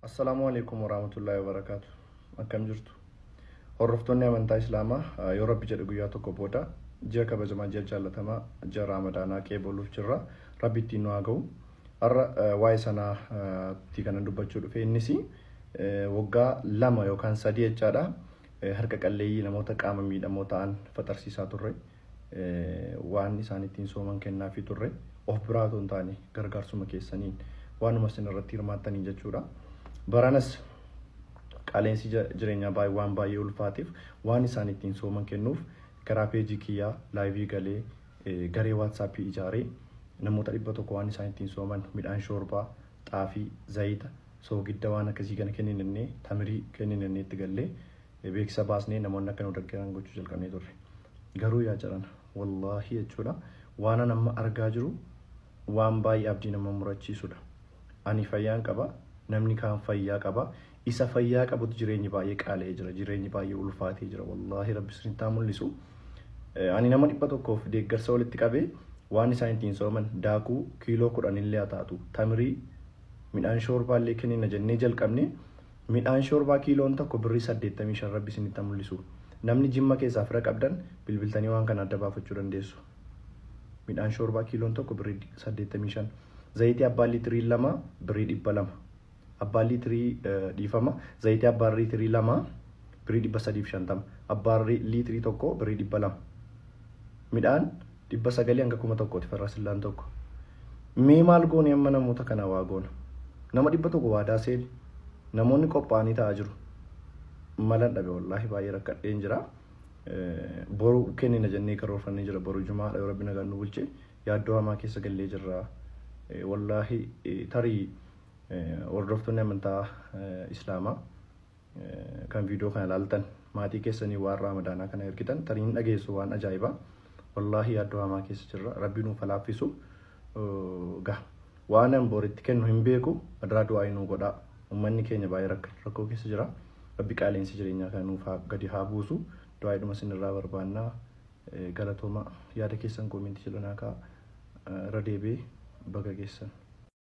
Assalaamu alaikum warahmatullaahi wabarakaatu. Akkam jirtu? Hordoftoonni amantaa Islaamaa, yoo Rabbi jedhe guyyaa tokko booda ji'a kabajamaa, ji'a jaallatamaa, ji'a Raamadaanaa qeebaluuf jirra. Rabbi ittiin nu haa ga'u. Har'a waa'ee sanaa ti kanan dubbachuu dhufe. Innis waggaa 2 yookaan 3 jechaadha. Harka qalleeyyii, namoota qaama miidhamoo ta'an faxarsiisaa turre. Waan isaan ittiin sooman kennaafii turre. Of biraa otoo hin taane gargaarsuma keessaniin, waanuma isin irratti hirmaattaniin jechuudha. Baranas qaaleensi jireenyaa baay'ee waan baay'ee ulfaateef waan isaan ittiin sooman kennuuf karaa peejii kiyyaa live galee, garee WhatsAppii ijaaree, namoota 100 waan isaan ittiin sooman midhaan shoorbaa, xaafii, zayita, soogidda, waan akkasii kana kenninannee, tamirii kenninannee itti gallee, beeksisa baasnee namoonni akka nu deeggaran gochuu jalqabnee turre. Garuu yaa jarana, wallaahi jechuudha, waan an amma argaa jiru waan baay'ee abdii nama murachiisudha. Ani fayyaan qaba, namni kaan fayyaa qaba. Isa fayyaa qabutu jireenyi baay'ee qaala'ee jira, jireenyi baay'ee ulfaatee jira. Wallaahi Rabbi isinitti haa mul'isu. Ani nama 100f deeggarsa walitti qabee waan isaan ittiin sooman daakuu kiiloo 10 illee haa taatu, tamirii, midhaan shoorbaa illee kennina jennee jalqabne. Midhaan shoorbaa kiiloon tokko birrii 85. Rabbi isinitti haa mul'isu. Namni Jimma keessaa fira qabdan bilbiltanii waan kana adda baafachuu dandeessu. Midhaan shoorbaa kiiloon tokko birrii 85. Zayitii abbaan liitirii 2 birrii 200. Abbaan liitirii, dhiifama, zayitii abbaan liitirii 2 birrii 350. Abbaan liitirii 1 birrii 200. Midhaan 900 hanga 1000ti farrasillaan tokko. Mee maal goone amma namoota kana waa goona? Nama 100 waadaa seeni. Namoonni qophaa'anii taa'aa jiru. Malan dhabe, wallaahi baay'ee rakkadheen jira. Boru kennina jennee karoorfannee jira. Boru Jumaadha, yoo Rabbi nagaan nu bulche. Yaaddoo hamaa keessa gallee jirra. Wallaahi tarii hordoftoonni amantaa Islaamaa kan viidiyoo kana ilaaltan maatii keessanii waan Raamadaanaa kana ergitan tarii hin dhageessu waan ajaa'ibaa. Wallaahi yaaddoo hamaa keessa jirra. Rabbi nuuf laaffisu. Ga waan an boritti kennu hin beeku. Adaraa du'aa nuu godhaa. Uummanni keenya baay'ee rakkoo keessa jira. Rabbi qaaleensi jireenyaa kana nuuf gadi haa buusu. Du'aa dhuma isinirraa barbaannaa. Galatooma. Yaada keessan comment jedhanaa kaa. Irra deebi'ee baga geessan.